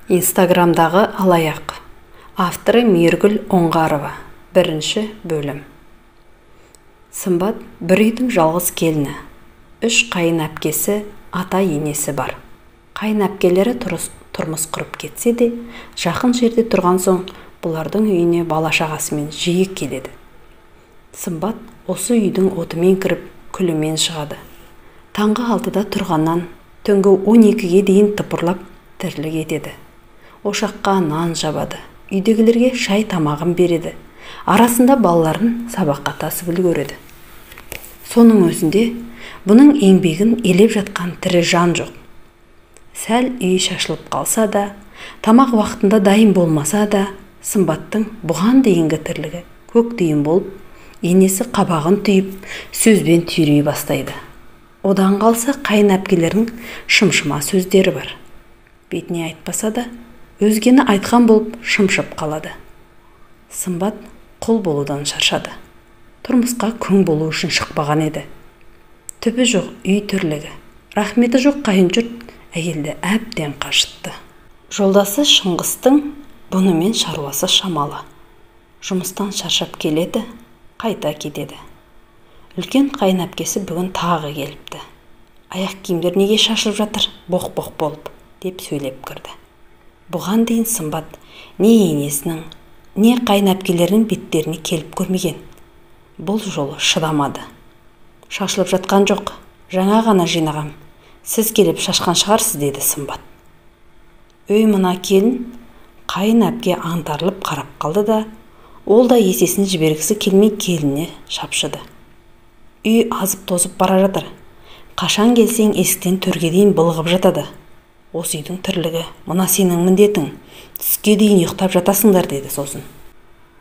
Инстаграмдағы алаяқ. Авторы Мейіргүл Оңғарова. Бірінші бөлім. Сымбат бір үйдің жалғыз келіні. Үш қайын әпкесі, ата енесі бар. Қайын әпкелері тұрмыс құрып кетсе де, жақын жерде тұрған соң бұлардың үйіне бала шағасымен жиі келеді. Сымбат осы үйдің отымен кіріп, күлімен шығады. Таңғы 6-да тұрғаннан түнгі 12-ге дейін тыпырлап тірлік етеді. Ошаққа нан жабады, үйдегілерге шай тамағын береді. Арасында балаларын сабаққа тасып үлгереді. Соның өзінде бұның еңбегін елеп жатқан тірі жан жоқ. Сәл үй шашылып қалса да, тамақ уақытында дайын болмаса да, Сымбаттың бұған дейінгі тірлігі көк тиын болып, енесі қабағын түйіп, сөзбен түйрей бастайды. Одан қалса қайын әпкелерінің шымшыма сөздері бар. Бетіне айтпаса да, өзгені айтқан болып шымшып қалады. Сымбат құл болудан шаршады. Тұрмысқа күң болу үшін шықпаған еді. Түбі жоқ үй тірлігі, рахметі жоқ қайын жұрт әйелді әбден қажытты. Жолдасы Шыңғыстың бұнымен шаруасы шамалы. Жұмыстан шаршап келеді, қайта кетеді. Үлкен қайын әпкесі бүгін тағы келіпті. Аяқ киімдер неге шашылып жатыр, боқ-боқ болып, деп сөйлеп кірді. Бұған дейін Сымбат не енесінің, не қайын әпкелерінің беттеріне келіп көрмеген. Бұл жолы шыдамады. Шашылып жатқан жоқ, жаңа ғана жинағам. Сіз келіп шашқан шығарсыз, деді Сымбат. Өй мына келін, қайын әпке аңтарылып қарап қалды да, ол да есесін жібергісі келмей келініне шапшыды. Үй азып-тозып бара жатыр. Қашан келсең есіктен төрге дейін былығып жатады. Осы үйдің тірлігі, мына сенің міндетің. Түске дейін ұйықтап жатасыңдар, деді сосын.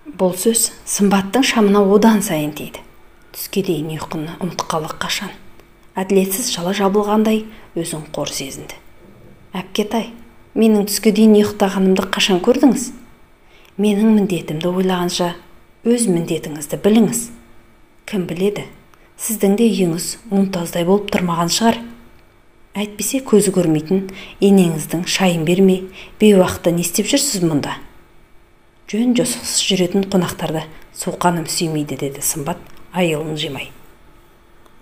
Бұл сөз Сымбаттың шамына одан сайын тиді. Түске дейін ұйқыны ұмытқалы қашан. Әділетсіз жала жабылғандай өзін қор сезінді. Әпкетай, менің түске дейін ұйықтағанымды қашан көрдіңіз? Менің міндетімді ойлағанша өз міндетіңізді біліңіз. Кім біледі, сіздің де үйіңіз мұнтаздай болып тұрмаған шығар. Әйтпесе көзі көрмейтін енеңіздің шайын бермей, бейуақытта не істеп жүрсіз мұнда? Жөн жосықсыз жүретін қонақтарды суқаным сүймейді, деді Сымбат айылын жимай.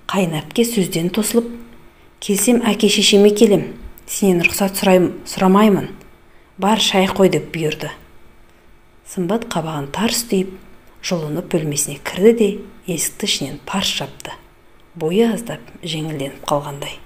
Қайын әпке сөзден тосылып, келсем әке шешеме келем, сенен рұқсат сұрамаймын, бар шай қой деп бұйырды. Сымбат қабағын тарс түйіп, жұлынып бөлмесіне кірді де, есікті ішінен тарс жапты. Бойы аздап жеңілденіп қалғандай.